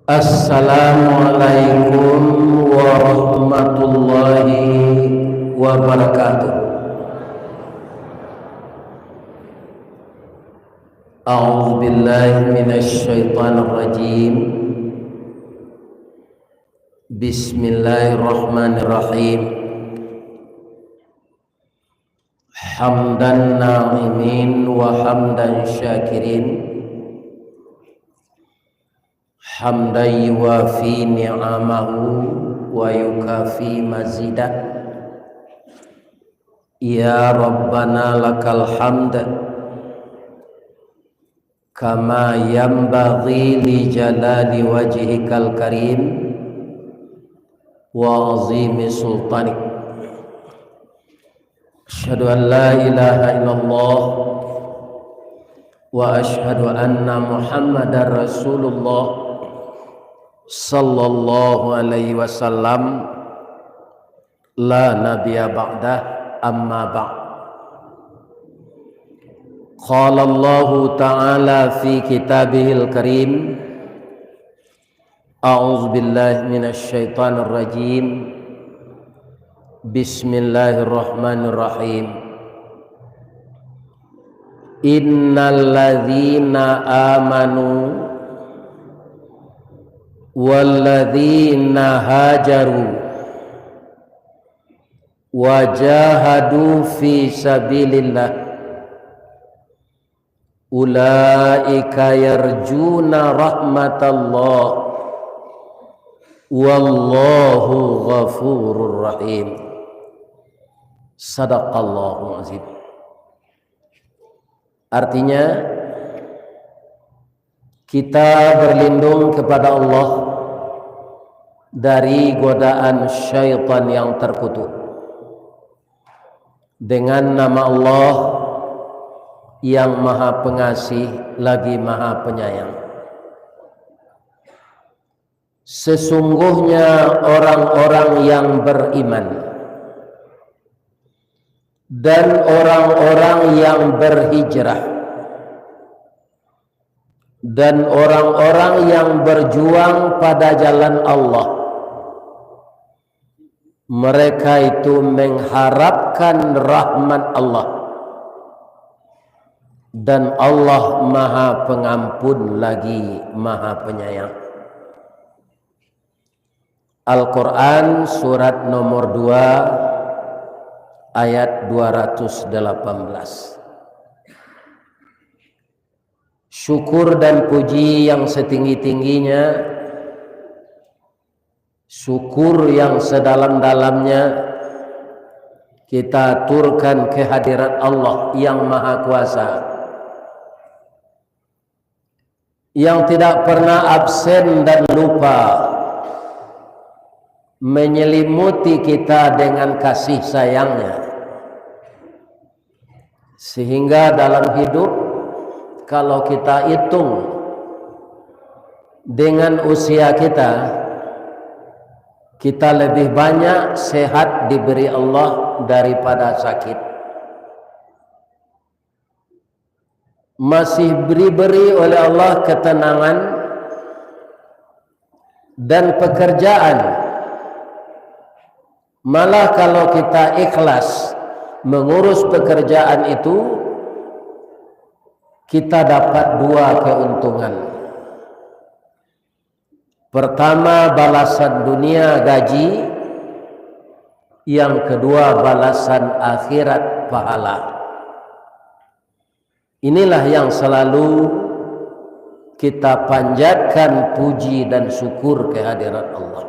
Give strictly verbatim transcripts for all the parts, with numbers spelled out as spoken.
Assalamualaikum warahmatullahi wabarakatuh. A'udzubillahi minasyaitonirrajim. Bismillahirrahmanirrahim. Hamdan na'imin wa hamdan syakirin. Hamdan yuwafi ni'amahu wa yukafi mazidah. Ya Rabbana lakal hamd, kama yanbaghi li jalali wajhikal karim wa azimi sultanik. Asyhadu an la ilaha illallah wa asyhadu anna Muhammadar Rasulullah sallallahu alaihi wasallam, la nabiyya ba'dah, amma ba'd. Qala Allahu ta'ala fi kitabihil karim, a'udzubillahi minasyaitonirrajim. Bismillahirrahmanirrahim. Innalladzina amanu walladzina hajaru wajahadu fi sabilillah, ulaika yarjuna rahmatallah, wallahu ghafurur rahim. Sadaqallahul azim. Artinya, kita berlindung kepada Allah dari godaan syaitan yang terkutuk, dengan nama Allah yang Maha Pengasih lagi Maha Penyayang. Sesungguhnya orang-orang yang beriman dan orang-orang yang berhijrah dan orang-orang yang berjuang pada jalan Allah, mereka itu mengharapkan rahmat Allah, dan Allah Maha Pengampun lagi Maha Penyayang. Al-Quran, surat nomor dua, ayat dua ratus delapan belas. Syukur dan puji yang setinggi-tingginya, syukur yang sedalam-dalamnya, kita aturkan kehadirat Allah yang Maha Kuasa, yang tidak pernah absen dan lupa menyelimuti kita dengan kasih sayang-Nya. Sehingga dalam hidup, kalau kita hitung dengan usia kita, kita lebih banyak sehat diberi Allah daripada sakit. Masih diberi oleh Allah ketenangan dan pekerjaan. Malah kalau kita ikhlas mengurus pekerjaan itu, kita dapat dua keuntungan. Pertama, balasan dunia gaji, yang kedua, balasan akhirat pahala. Inilah yang selalu kita panjatkan puji dan syukur kehadirat Allah.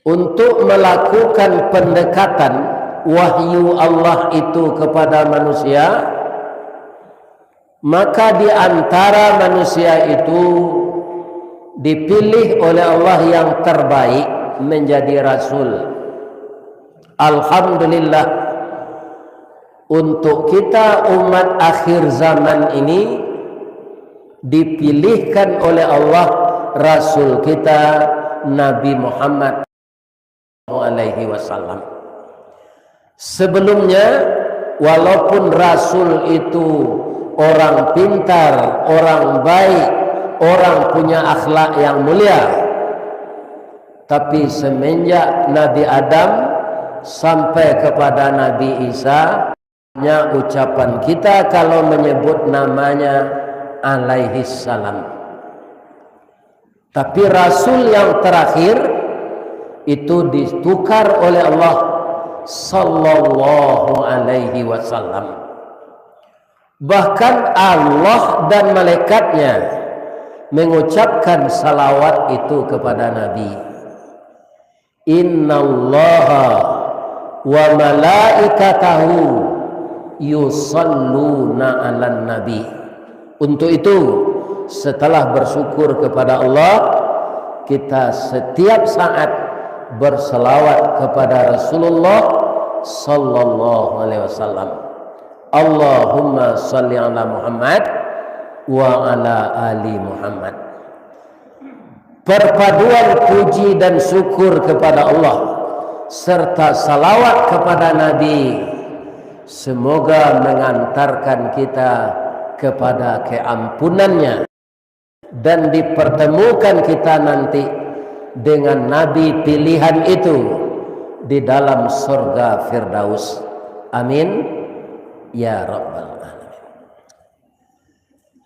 Untuk melakukan pendekatan wahyu Allah itu kepada manusia, maka di antara manusia itu dipilih oleh Allah yang terbaik menjadi rasul. Alhamdulillah, untuk kita umat akhir zaman ini, dipilihkan oleh Allah Rasul kita Nabi Muhammad alaihi wasallam. Sebelumnya, walaupun Rasul itu orang pintar, orang baik, orang punya akhlak yang mulia. Tapi semenjak Nabi Adam sampai kepada Nabi Isa, hanya ucapan kita kalau menyebut namanya alaihissalam. Tapi Rasul yang terakhir itu ditukar oleh Allah sallallahu alaihi wasallam. Bahkan Allah dan malaikatnya mengucapkan salawat itu kepada Nabi. Innallaha wa malaikatahu yusalluna 'alan nabi. Untuk itu, setelah bersyukur kepada Allah, kita setiap saat berselawat kepada Rasulullah sallallahu alaihi wasallam. Allahumma shalli ala Muhammad wa ala ali Muhammad. Perpaduan puji dan syukur kepada Allah serta salawat kepada Nabi, semoga mengantarkan kita kepada keampunan-Nya dan dipertemukan kita nanti dengan Nabi pilihan itu di dalam sorga Firdaus. Amin ya rabbal alamin.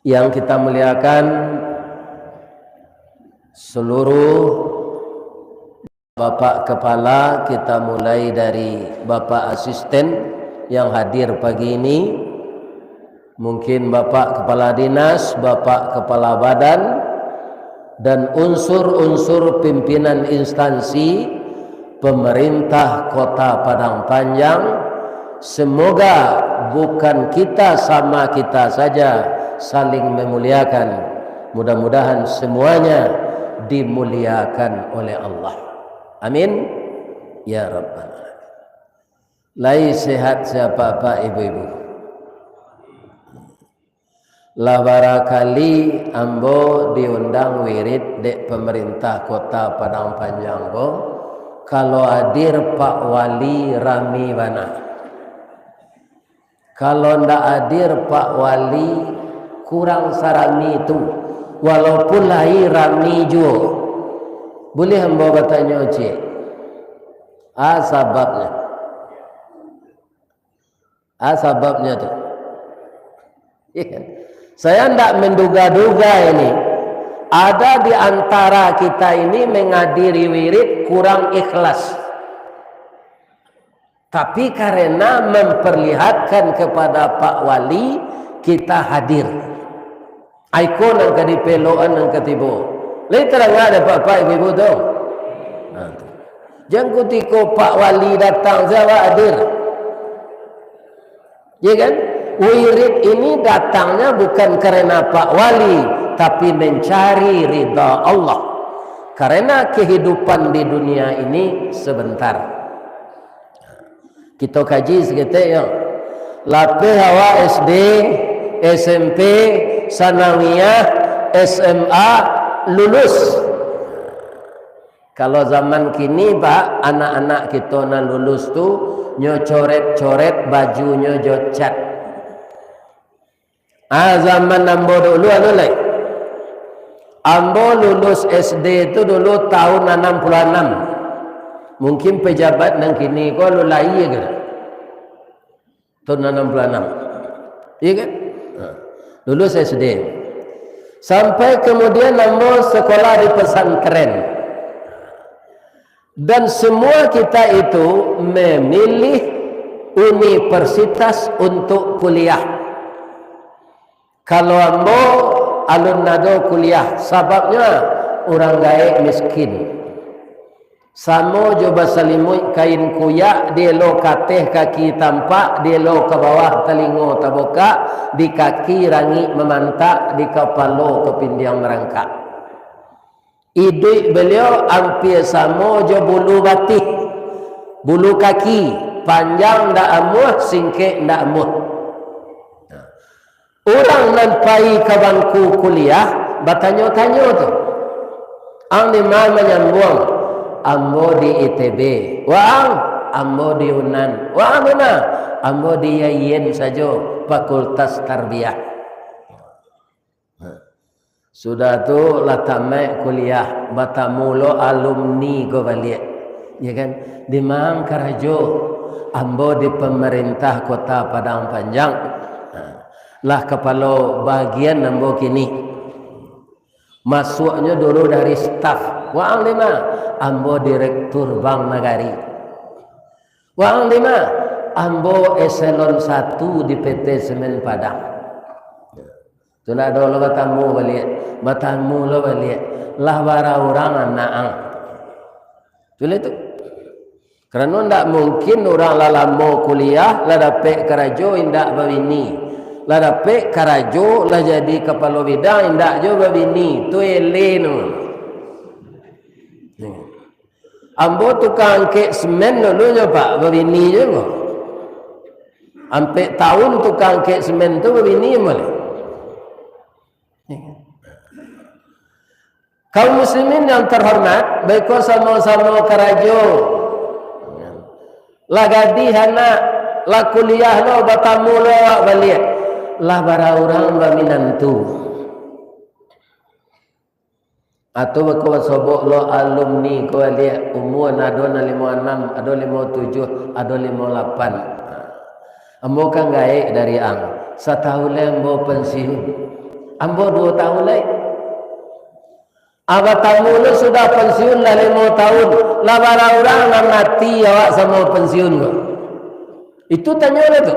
Yang kita muliakan, seluruh Bapak Kepala, kita mulai dari Bapak Asisten yang hadir pagi ini, mungkin Bapak Kepala Dinas, Bapak Kepala Badan, dan unsur-unsur pimpinan instansi pemerintah Kota Padang Panjang, semoga bukan kita sama kita saja saling memuliakan, mudah-mudahan semuanya dimuliakan oleh Allah. Amin ya rabbal alamin. Lai sehat sia Bapak, Ibu-ibu? Lah barakali ambo diundang wirid dek pemerintah Kota Padang Panjang ko, kalau hadir Pak Wali, rami bana. Kalau ndak hadir Pak Wali, kurang sarami tu, walaupun lai rami juo. Buliah ambo batanyo ciek? A sababnyo? A sababnyo tu? Iya kan? Saya ndak menduga-duga ini. Ada di antara kita ini menghadiri wirid kurang ikhlas. Tapi karena memperlihatkan kepada Pak Wali, kita hadir. Aiko nan ka dipelokan nan ka tibo. Lai tarang dek Bapak Ibu tu? Nah, tu. Jan kutiko Pak Wali datang, sia awak hadir. Ya kan? Wirid ini datangnya bukan karena Pak Wali, tapi mencari ridha Allah. Karena kehidupan di dunia ini sebentar. Kito kaji saketek yo. Lapeh awak S D, S M P, sanawiyah, S M A, lulus. Kalau zaman kini, Pak, anak-anak kito nan lulus tu, nyo coret-coret bajunyo jo cat. Ah, zaman ambo dulu anu lai. Ambo lulus S D tu dulu tahun anam puluah anam. Mungkin pejabat nan kini ko alun lai ka. Tahun anam puluah anam. Iya kan? Ha. Lulus S D. Sampai kemudian ambo sekolah di pesantren. Dan semua kita itu memilih universitas untuk kuliah. Kalau ambo alun ado kuliah, sababnyo urang gaek miskin. Samo jo basalimuik kain kuyak, dielo ka ateh kaki tampak, dielo ka bawah talingo tabukak, di kaki rangik mamantak, di kapalo kapindiang marangkak. Iduik baliau ampia samo jo bulu batih, bulu kaki, panjang ndak amuah, singkek ndak amuah. Urang nan pai ka bangku kuliah batanyo-tanyo tu, "Ang di ma manyambuang?" "Ambo di I T B." "Waang?" "Ambo di Unan." "Waang di ma?" "Ambo di I A I N sajo, Fakultas Tarbiyah." Sudah tu lah tamaik kuliah, batamu lo alumni ko baliak. Ya kan? Di ma ang karajo? Ambo di pemerintah Kota Padang Panjang. Ha. Lah kapalo bagian ambo kini. Masuaknyo dulu dari staf. Wa ang di ma? Ambo direktur Bank Nagari. Wa ang di ma? Ambo eselon satu di P T Semen Padang. Tu ndak ado lo batamu baliak. Batamu lo baliak. Lah bara urang anak ang. Tu lah tu. Karano ndak mungkin urang lah lamo kuliah, lah dapek karajo, indak babini. Lah dapek karajo, lah jadi kapalo bidang, indak jo babini. Tu eleh tu. Ambo tukang angkek semen dulu nyo, Pak, babini jo ko. Ampek tahun tukang angkek semen tu babini ambo lai. Kaum muslimin yang terhormat, baiko samo-samo karajo. Lah gadih anak, lah kuliah lo, batamu lo awak baliak. Lah bara urang baminantu. Atau bako basobok lo alumni ko baliak, umua ado nan limo anam, ado limo tujuah, ado limo lapan. Ambo kan gaek dari ang, satahun lai ambo pensiun. Ambo duo tahun lai. Abah tamu lo sudah pensiun lah limo tahun, lah bara urang nan mati awak samo pensiun ko. Itu tanyo lah tu.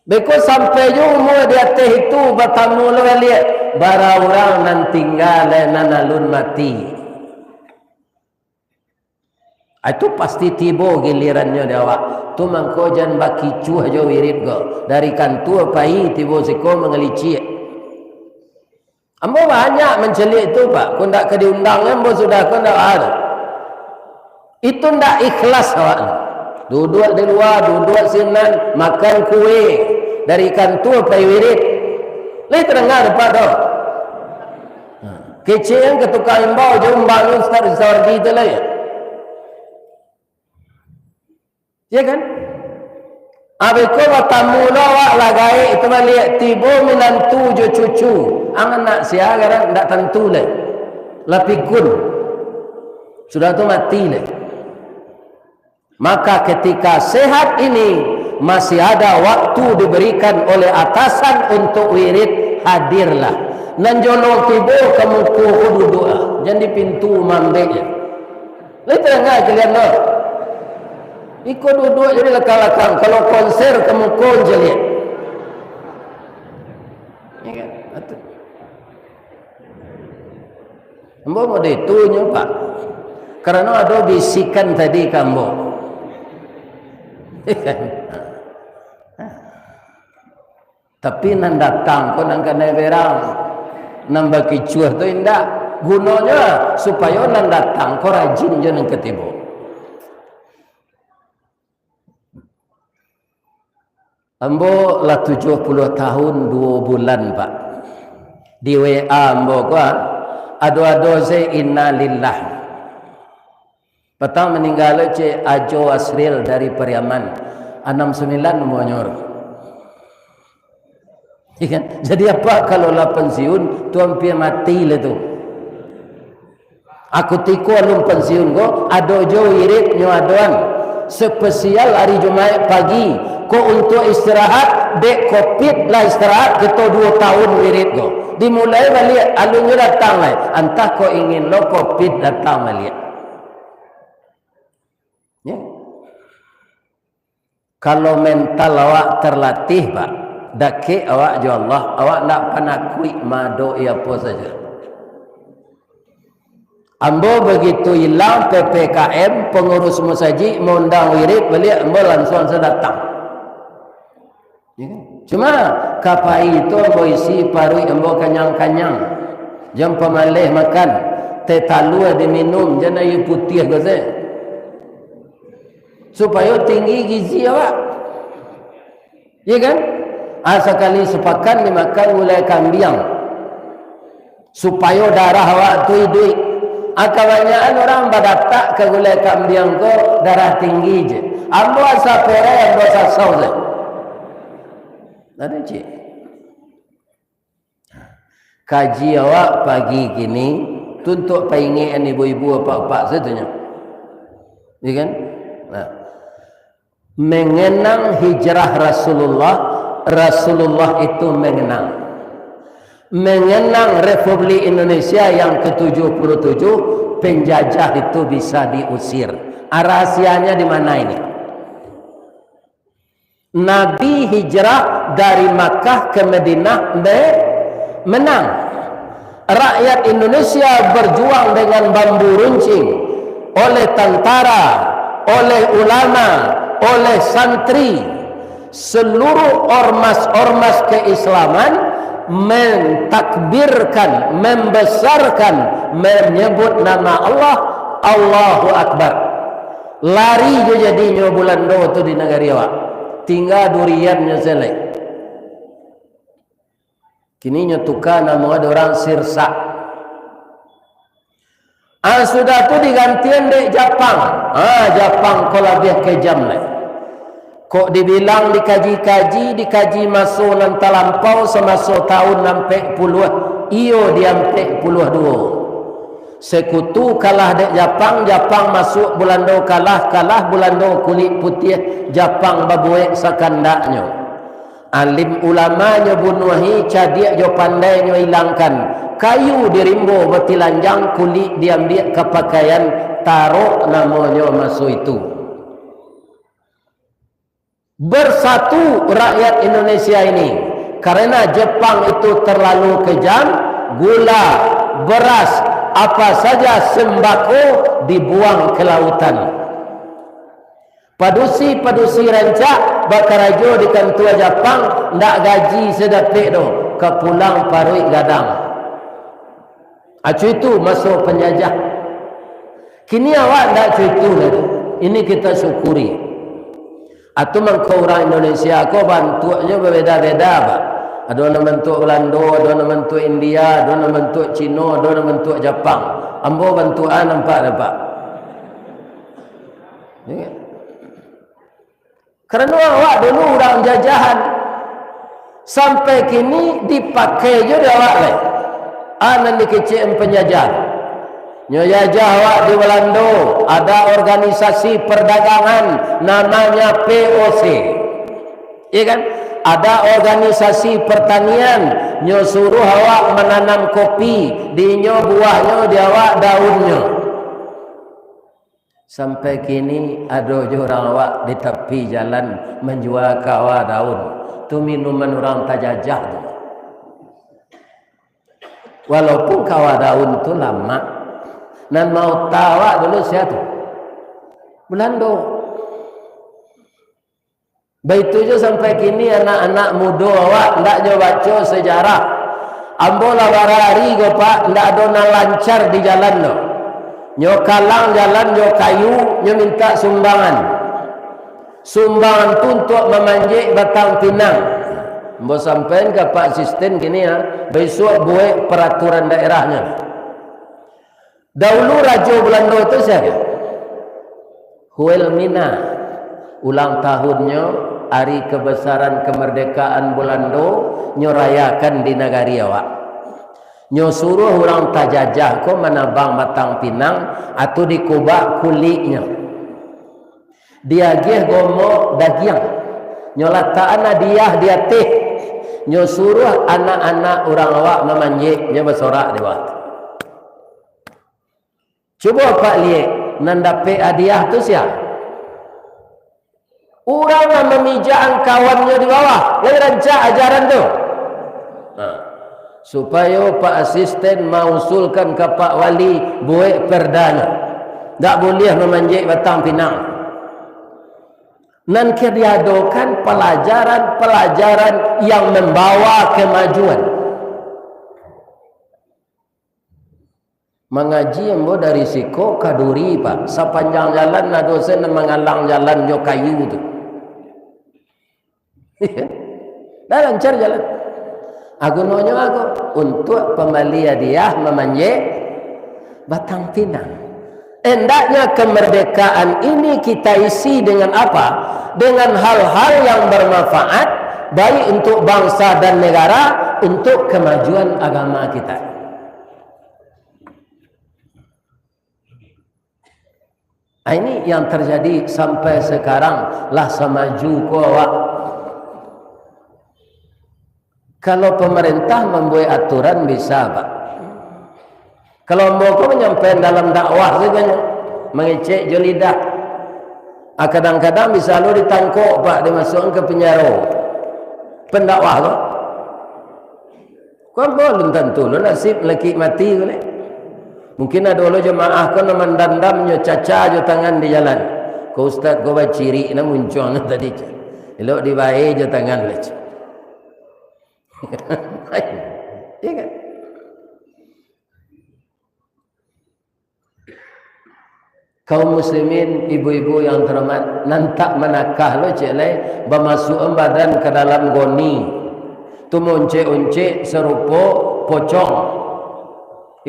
Beko sampai jo umua di ateh itu batamu lo baliak, bara urang nan tingga lai nan alun mati. Ah, itu pasti tibo gilirannyo di awak. Tu mangko jan bakicuah jo wirid ko. Dari kantua pai tibo siko mangalicik. Ambo banyak mancaliak itu, Pak. Ko ndak ka diundang, ambo sudah ko ndak ado. Itu ndak ikhlas awak tu. Duduak di lua, duduak sinan, makan kue dari kantua pai wirid. Lai tadanga, Pak, tu? Ha. Kecek ang ka tukang imbau jo umbang Ustaz Rizawardi tu lai. Ya kan? Abih ko batamu lo awak lah gaek tu baliak, tibo minantu jo cucu. Ang anak sia garang ndak tantu lai. Lah pikun. Sudah tu mati lai. Maka ketika sehat ini, masih ada waktu diberikan oleh atasan untuk wirid, hadirlah. Nan jolong tibo ka muko ko duduak, jan di pintu mambeknyo. Lai tadanga kalian tu? Iko duduak jadi lakang-lakang, kalau konser ka muko caliak. Ya kan? Atu. Ambo mode itu nyo, Pak. Karano ado bisikan tadi ka ambo. Tapi nan datang ko nan kanai berang. Nan bakicuah tu indak. Gunonyo supayo nan datang ko rajin jo nan ka tibo. Ambo lah tujuah puluah tahun duo bulan, Pak. Di W A ambo ko, ah, ado-ado se innalillah. Patang maningga lo Cik Ajo Asril dari Pariaman, anam sambilan umurnyo. Iya kan? Jadi apa kalau lah pensiun, tu ampia mati lah tu. Aku tiko alun pensiun ko, ado jo wirid nyo adoan. Spesial hari Jumaik pagi, ko untuak istirahat, dek covid lah istirahat kito duo tahun wirid ko. Dimulai baliak, alun nyo datang lai. Antah ko ingin lo covid datang baliak. Ya. Kalau mental awak terlatih, Pak, dakek awak jo Allah, awak ndak panakuik maadok-i apo sajo. Ambo begitu ilang P P K M, pengurus musajik maundang wirid baliak, ambo lansuang sajo datang. Ya kan? Cuma, ka pai tu ambo isi paruik ambo kanyang-kanyang. Jan pamaleh makan, teh talua diminum, jan aia putiah ko se. Supayo tinggi gizi awak. Iya kan? Ah, sakali sapakan dimakan gulai kambiang. Supayo darah awak tu iduik. Ah, kabanyakan urang badatak ka gulai kambiang ko darah tinggi je. Ambo asa perai, ambo sasau se. Ado cik. Kaji awak pagi kini, tu untuak paingekan ibu-ibu, apak-apak satunyo. Ya kan? Nah. Mengenang hijrah Rasulullah, Rasulullah itu mengenang. Mengenang Republik Indonesia yang ketujuh puluh tujuh, penjajah itu bisa diusir. Ah, rahasianya di mana ini? Nabi hijrah dari Makkah ke Madinah be-, menang. Rakyat Indonesia berjuang dengan bambu runcing, oleh tentara, oleh ulama, oleh santri, seluruh ormas-ormas keislaman mentakbirkan, membesarkan, menyebut nama Allah, Allahu Akbar. Lari jo jadinyo Bulando tu di nagari awak. Tingga duriannyo sajo lai. Kini nyo tuka namo dek urang Sirsak. Ah, sudah tu digantian dek Japang. Ah, Japang ko labiah kejam lai. Kok dibilang dikaji-kaji, dikaji maso nan talampau samaso tahun ampek puluah, iyo di ampek puluah duo. Sekutu kalah dek Japang, Japang masuak Bulando kalah, kalah Bulando kulik putiah, Japang babuek sakandaknyo. Alim ulama nyo bunuahi, cadiak jo pandai nyo ilangkan. Kayu di rimbo batilanjang, kulik diambiak ka pakaian, tarok namonyo maso itu. Bersatu rakyat Indonesia ini, karena Jepang itu terlalu kejam, gula, beras, apa saja sembako dibuang ke lautan. Padusi-padusi rancak bakarajo di kantua Japang, ndak gaji sadapek doh, ka pulang paruik gadang. Acu itu maso panjajah. Kini awak ndak acu itu lai. Ini kita syukuri. Atu mangko urang Indonesia ko bantuaknyo babeda-beda, Pak. Ado nan bantuak Belando, ado nan bantuak India, ado nan bantuak Cino, ado nan bantuak Japang. Ambo bantuak a nampak dek Apak. Ya. Karano awak dulu urang jajahan, sampai kini dipakai jo dek awak lai. A nan dikecekan panjajah. Nyo jajah awak di Belando, ada organisasi perdagangan namanya P O C. Iya kan? Ada organisasi pertanian, nyo suruh awak mananam kopi, di inyo buahnyo, di awak daunnyo. Sampai kini ado jo urang awak di tapi jalan manjua kawa daun. Tu minuman urang tajajah tu. Walaupun kawa daun tu lamak, nan maota awak dulu sia tu? Belando. Baitu juo sampai kini anak-anak mudo awak ndak nyo baco sejarah. Ambo lah bara ari ko, Pak, ndak ado nan lancar di jalan tu. Nyo kalang jalan jo kayu, nyo mintak sumbangan. Sumbangan tu untuak mamanjek batang pinang. Ambo sampaian ka Pak Asisten kini, ha, bisuak buek peraturan daerahnyo. Daulu rajo Bulando tu sia? Wilhelmina. Ulang tahunnyo, ari kebesaran kemerdekaan Bulando, nyo rayakan di nagari awak. Nyo suruah urang tajajah ko manabang batang pinang, atau dikubak kuliknyo. Diagiah gomok dagiang. Nyo latakan hadiah di ateh. Nyo suruah anak-anak urang awak mamanjek, nyo basorak di bawah tu. Cubo Apak liek, nan dapek hadiah tu sia? Urang nan mamijakan kawannyo di bawah, lai rancak ajaran tu. Nah, supayo Pak Asisten mausulkan ka Pak Wali buek perdanyo. Ndak buliah mamanjek batang pinang. Nan ka diadokan palajaran-palajaran yang mambawa kamajuan. Mangaji ambo dari siko ka Duri, Pak. Sapanjang jalan ado se nan mangalang jalan jo kayu tu. Ndak lancar jalan. Ah, gunonyo apo? Untuak pambali hadiah mamanjek batang pinang. Hendaknya kemerdekaan ini kita isi dengan apa? Dengan hal-hal yang bermanfaat, baik untuk bangsa dan negara, untuk kemajuan agama kita. Ah, ini yang terjadi sampai sekarang, lah samaju ko awak. Kalau pemerintah mambuek aturan bisa, Pak. Kalau ambo ko manyampaikan dalam dakwah sajo nyo, mangecek jo lidah. Ah, kadang-kadang bisa lo ditangkok, Pak, dimasuakkan ka penjaro. Pendakwah ko. Ko ambo alun tantu lo nasib lakik mati ko lai. Mungkin ado lo jamaah ko nan mandandam nyo caca jo tangan di jalan. Ko ustaz ko bacirik nan muncuang tadi, cek. Elok dibae jo tangan lah, cek. Iya kan? Kaum muslimin, ibu-ibu yang terhormat, nan tak manakah lo cek lai, bamasuakan badan ka dalam goni. Tu maoncek-oncek sarupo pocong.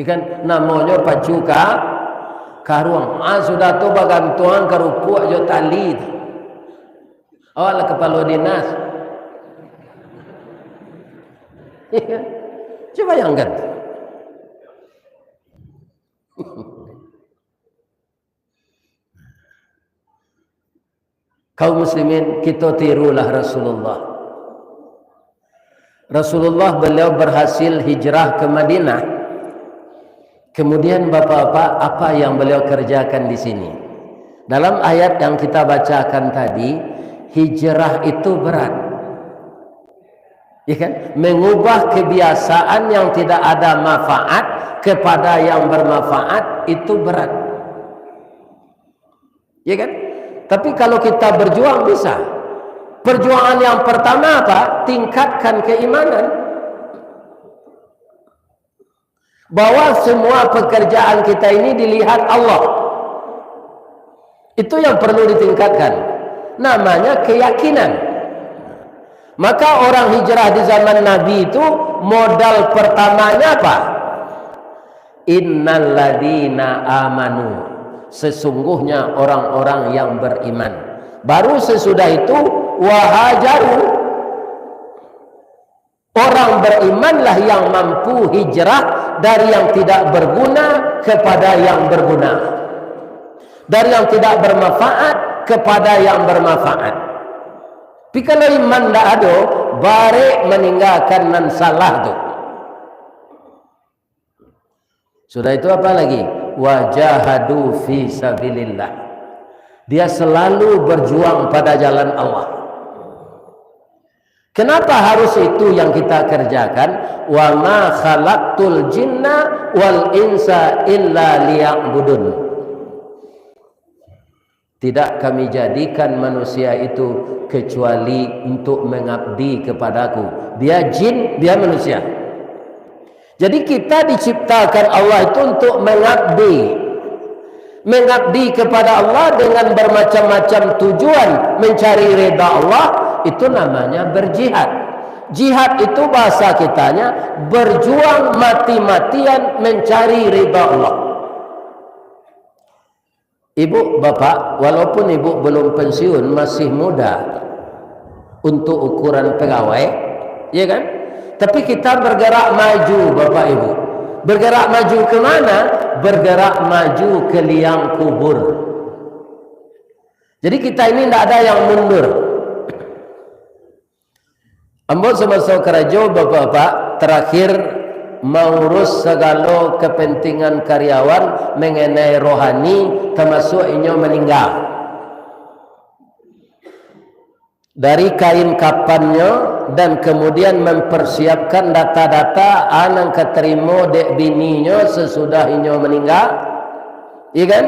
Ikan namonyo pacu ka karuang. Ah, sudah tu bagantuang karupuak jo tali tu. Awak lah kapalo dinas. Cuba bayangkan. Kaum muslimin, kita tirulah Rasulullah. Rasulullah, beliau berhasil hijrah ke Madinah. Kemudian, Bapak-bapak, apa yang beliau kerjakan di sini? Dalam ayat yang kita bacakan tadi, hijrah itu berat. Ya kan? Mengubah kebiasaan yang tidak ada manfaat kepada yang bermanfaat, itu berat. Ya kan? Tapi kalau kita berjuang, bisa. Perjuangan yang pertama apa? Tingkatkan keimanan. Bahwa semua pekerjaan kita ini dilihat Allah. Itu yang perlu ditingkatkan. Namanya keyakinan. Maka orang hijrah di zaman Nabi itu modal pertamanya apa? Innalladzina amanu. Sesungguhnya orang-orang yang beriman. Baru sesudah itu, wahajaru. Orang berimanlah yang mampu hijrah dari yang tidak berguna kepada yang berguna, dari yang tidak bermanfaat kepada yang bermanfaat. Tapi kalau iman ndak ado, barek maninggakan nan salah tu. Sudah itu apa lagi? Wajahadu fi sabilillah. Dia selalu berjuang pada jalan Allah. Kenapa harus itu yang kita kerjakan? Wa ma khalaqtul jinna wal insa illa liya'budun. Tidak Kami jadikan manusia itu kecuali untuk mengabdi kepada-Ku. Bia jin, bia manusia. Jadi, kita diciptakan Allah itu untuk mengabdi. Mengabdi kepada Allah dengan bermacam-macam tujuan, mencari rida Allah, itu namanya berjihad. Jihad itu bahasa kitanya berjuang mati-matian mencari rida Allah. Ibu, bapak, walaupun ibu belum pensiun, masih muda untuk ukuran pegawai, ya kan? Tapi kita bergerak maju, bapak ibu. Bergerak maju ke mana? Bergerak maju ke liang kubur. Jadi kita ini ndak ada yang mundur. Ambo samaso karajo, bapak-bapak, terakhir maurus sagalo kepentingan karyawan mengenai rohani, tamasuak inyo maningga. Dari kain kapannyo, dan kemudian mempersiapkan data-data a nan ka tarimo dek bininyo sasudah inyo maningga. Iya kan?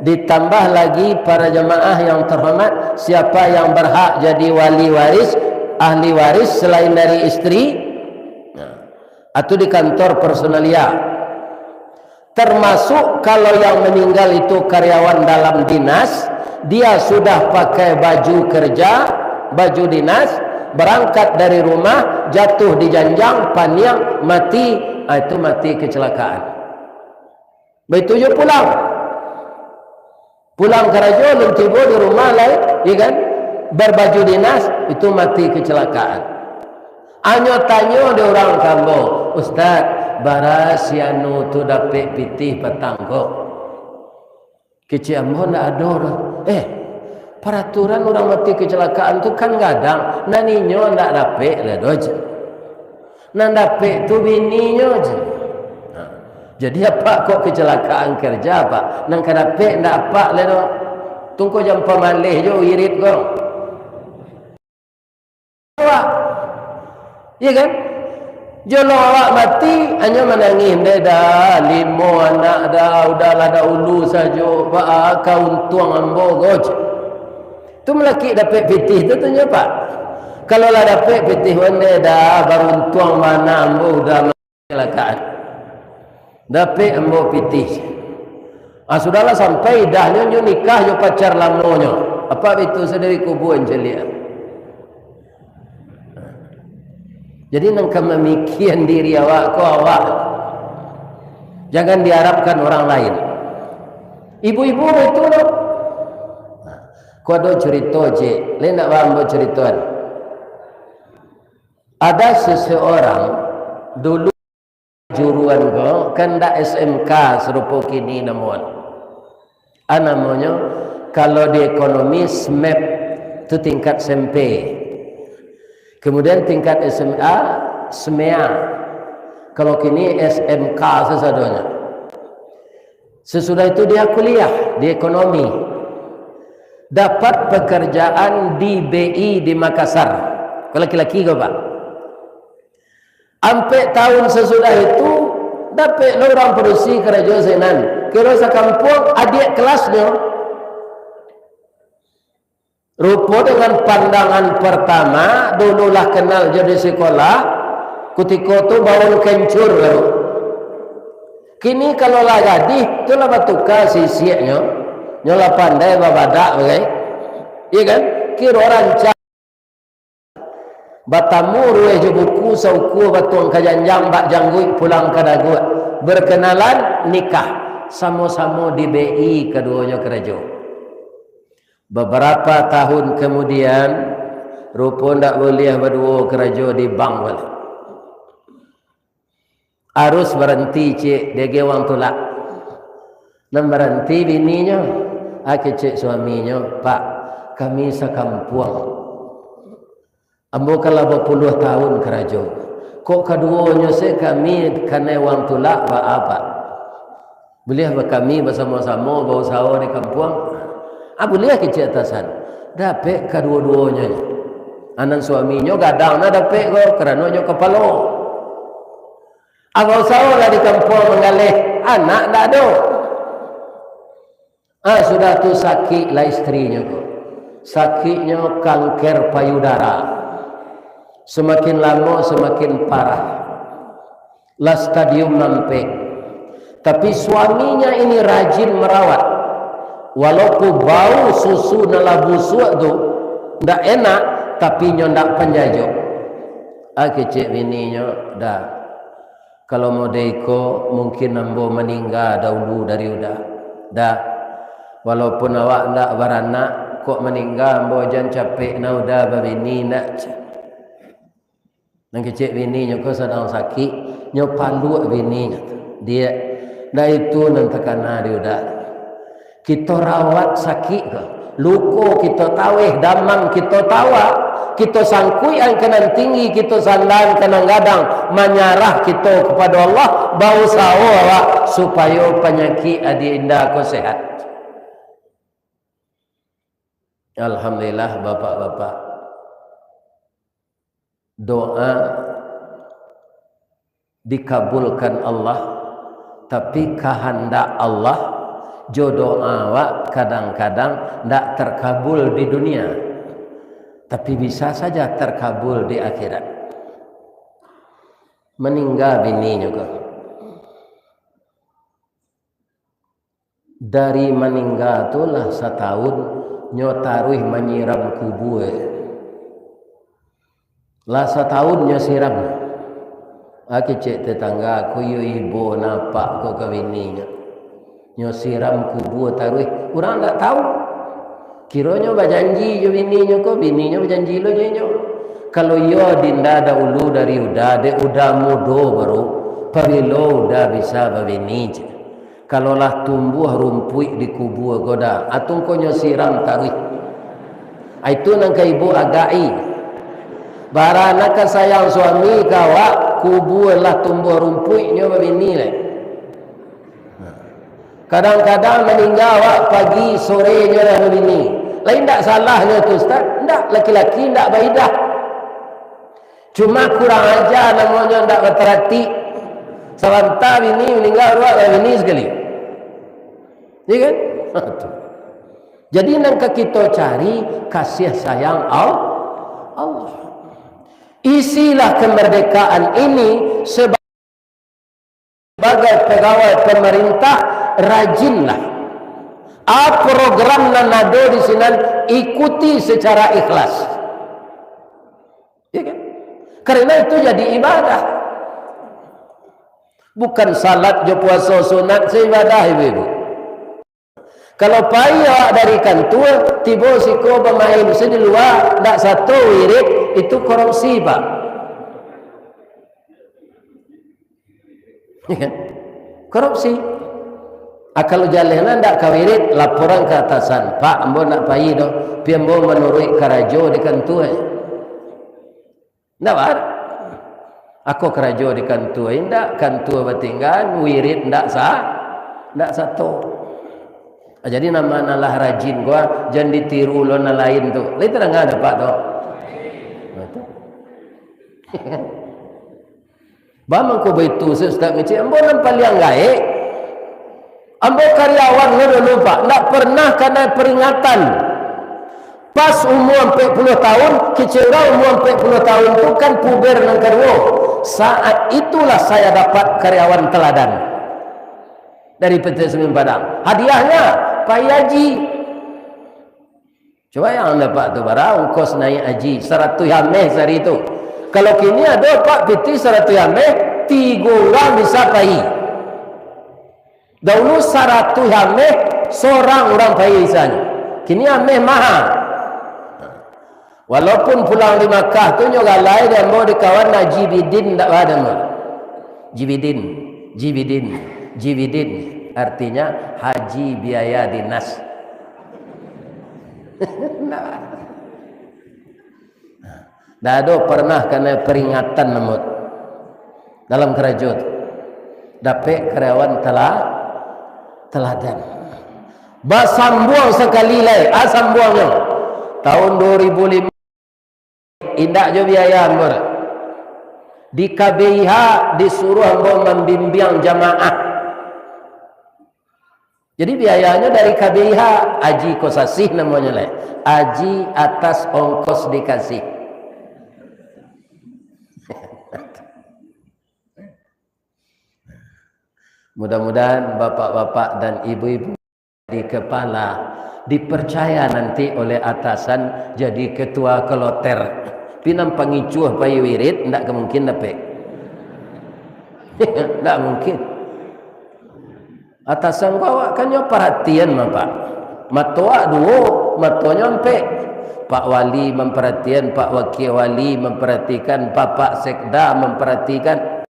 Ditambah lagi, para jamaah yang terhormat, siapa yang berhak jadi wali waris, ahli waris selain dari isteri? Nah, atau di kantor personalia. Termasuk kalau yang meninggal itu karyawan dalam dinas, dia sudah pakai baju kerja, baju dinas, berangkat dari rumah, jatuh di janjang, paniang, mati, ah, itu mati kecelakaan. Baitu juo pulang. Pulang karajo, alun tibo di rumah lai, ya kan? Berbaju dinas, itu mati kecelakaan. Anyo tanyo dek urang ka ambo, "Ustaz, bara si anu tu dapek pitih patang ko?" Kecek ambo, "Ndak ado doh." "Eh, paraturan urang mati kecelakaan tu kan gadang, nan inyo ndak dapek lah doh," cek. "Nan dapek tu bininyo," cek. Nah, jadi apak kok kecelakaan kerja, Pak? Nan ka dapek ndak apak lah doh. Tungko jan pamaleh jo wirid ko. Awak. Iya kan? Jolong awak mati, anyo manangih, "Ndeh dah, limo anak dah, udahlah dahulu sajo, baa ka untuang ambo ko," cek. Tu malakik dapek pitih tu, tu nyo, Pak. Kalau lah dapek pitih, "Ndeh dah, baruntuang bana ambo, udah kecelakaan. Dapek ambo pitih." Ah, sudahlah, sampai idahnyo, nyo nikah jo pacar lamonyo. Apak bitu sadari kubuan caliak. Jadi, nan ka mamikian diri awak ko awak. Jangan diharapkan orang lain. Ibu-ibu itu, no. Ko ado curito, cek. Lain ndak, ambo curitoan. Ada seseorang dulu juruan ko, kan ndak S M K sarupo kini namonyo. Ah, namonyo, kalau di ekonomi, S M E P, tu tingkat S M P. Kemudian tingkat S M A, S M E A. Kalau kini S M K sasadonyo. Sesudah itu dia kuliah di ekonomi. Dapat pekerjaan di B I di Makassar. Ko laki-laki ko, Pak. Ampek tahun sasudah itu, dapek lo urang padusi karajo sinan. Kiro sakampuang adiak kelasnyo. Rupo dengan pandangan pertama, dulu lah kenal jo di sikolah, kutiko tu baun kencur baru. Kini kalau lah gadih, tu lah batuka sisiaknyo, nyo lah pandai babadak bagai. Iya kan? Kiro rancak. Batamu ruweh jo buku, saukua batuang ka janjang, bak jangguik pulang ka daguak. Berkenalan, nikah. Samo-samo di B I kaduonyo karajo. Babarapa tahun kamudian, rupo ndak buliah baduo karajo di bank wali. Arus baranti, cek, diagiah wang tulak. Nan baranti bininyo, ah, kecek suaminyo, "Pak, kami sakampuang. Ambo kan lah bapuluah tahun karajo. Kok kaduonyo se kami kanai wang tulak, baa, Pak?" Buliah ba-, kami basamo-samo bausaho di kampuang? Ah, buliah, kecek atasan. Dapek kaduo-duonyo. Anan suaminyo gadang nah dapek ko, karano nyo kapalo. Ah, bausaho lah di kampuang manggaleh, anak ndak ado. Ah, sudah tu sakik lah istrinyo ko. Sakiknyo kanker payudara. Semakin lamo, semakin parah. Lah stadium ampek. Tapi suaminya ini rajin merawat. Walaupun bau susu nan lah busuak tu, ndak enak, tapi nyo ndak panjajok. Ah, kecek bininyo, "Dah. Kalau model iko, mungkin ambo maningga daulu dari Uda. Dah. Walaupun awak ndak baranak, kok maningga ambo jan capek nah Uda babini ndak?" Nan kecek bininyo ko sadang sakik, nyo paluak bininyo tu. "Diak, ndak itu nan takana di Uda. Kito rawat sakik ko, luko kito taweh, damam kito tawa, kito sangkuikan ka nan tinggi, kito sandakan ka nan gadang, manyarah kito kapado Allah, bausaho awak supayo panyakik adiak inda ko sehat." Alhamdulillah, bapak-bapak. Doa dikabulkan Allah, tapi kahandak Allah jo doa awak kadang-kadang ndak terkabul di dunia, tapi bisa saja terkabul di akhirat. Maningga bininyo ko. Dari maningga tu lah satahun, nyo taruih manyiram kubua. Lah satahun nyo siram. Ah, kecek tetangga, "Ko iyo ibo napak ko ka bininyo. Nyo siram kubua taruih, urang ndak tahu." Kironyo bajanji jo bininyo ko, bininyo bajanji lo jo inyo. Kalau iyo dinda dahulu dari Uda, dek Uda mudo baru, pabilo Uda bisa babini, cek. Kalau lah tumbuah rumpuik di kubua ko Da, atungkonyo siram taruih. Ah, itu nan ka ibu agai. Bara nan ka sayang suami ka awak, kubua lah tumbuah rumpuik nyo babini lai. Kadang-kadang maningga awak pagi, sorenyo lah babini. Lai indak salahnyo tu, Ustaz? Indak, laki-laki indak baidah. Cuma kurang aja namonyo, indak bataratik. Sabanta bini maningga, awak babini sakali. Iya kan? Jadi nan ka kito cari kasih sayang Al-, Allah. Isilah kemerdekaan ini seba- Sebagai pegawai pemerintah, rajinlah. A, program nan ado di sinan, ikuti secara ikhlas. Ya kan? Karena itu jadi ibadah. Bukan salat jo puaso sunat se ibadah, ibu-ibu. Kalau pai awak dari kantua, tibo siko bamain se di lua, ndak sato wirid, itu korupsi, Pak. Korupsi. Ah, kalau jaleh lah ndak ka wirid, laporan ka atasan, "Pak, ambo ndak pai doh, pi ambo manuruik karajo di kantua." Ndak ba-, ako karajo di kantua indak, kantua batinggan, wirid ndak sa-, ndak sato. Ah, jadi nan lah rajin ko, ah, jan ditiru lo nan lain tu. Lai tadanga dek Apak tu? Nah, tu. Ba mangko baitu, Ustaz ngecek, ambo nan paliang gaek. Ambo karyawan lo dulu, Pak, ndak pernah kanai peringatan. Pas umua ampek puluah tahun, kecek urang umua ampek puluah tahun tu kan puber nan kaduo. Saat itulah saya dapat karyawan teladan dari P T Semen Padang. Hadiahnyo, pai haji. Cubo yang dapat tu, bara ongkos naiak haji, saratuih ameh sahari tu. Kalau kini ado, Pak, pitih saratuih ameh, tigo urang bisa pai. Dahulu saratuih ameh, sorang urang pai isanyo. Kini ameh maha. Walaupun pulang di Makkah tu nyo galai di ambo di kawan Haji Bidin, ndak ba namo. Jibidin, Jibidin, Jibidin. Artinya haji biaya dinas. Ndak. Ndak ado pernah kanai peringatan namo dalam karajo tu. Dapek karyawan tela-, teladan. Basambuang sakali lai, ah, sambuangnyo. Tahun dua ribu lima, indak jo biaya ambo. Di K B I H disuruh ambo mambimbiang jamaah. Jadi, biayanyo dari K B I H, Aji Kosasih namonyo lai. Aji atas ongkos dikasih. Mudah-mudahan bapak-bapak dan ibu-ibu di kepala dipercaya nanti oleh atasan jadi ketua kloter. Pinang pangicuah pai wirid, ndak ka mungkin dapek. Ndak mungkin. Atasan ko awak kan nyo paratian mah, Pak. Mato awak duo, matonyo ampek. Pak Wali memperhatian, Pak Wakil Wali memperhatikan, Bapak Sekda memperhatikan,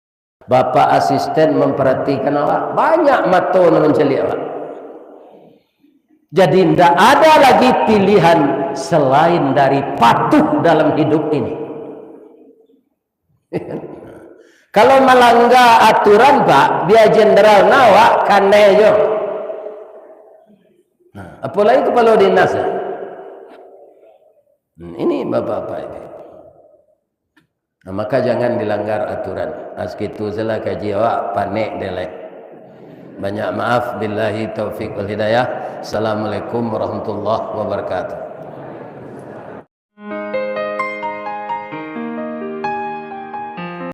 Bapak Asisten memperhatikan awak. Banyak mato nan mancaliak awak. Jadi, ndak ada lagi pilihan selain dari patuh dalam hidup ini. Kalau malangga aturan, Pak, bia jenderal nan awak kanai jo. Nah, apolai kapalo dinas, ya. Hmm, ini bapak-bapak ini. Nah, maka jangan dilanggar aturan. Nah, sakitu sajolah kaji awak, panek dek lai. Banyak maaf, billahi taufik wal hidayah. Assalamualaikum warahmatullahi wabarakatuh.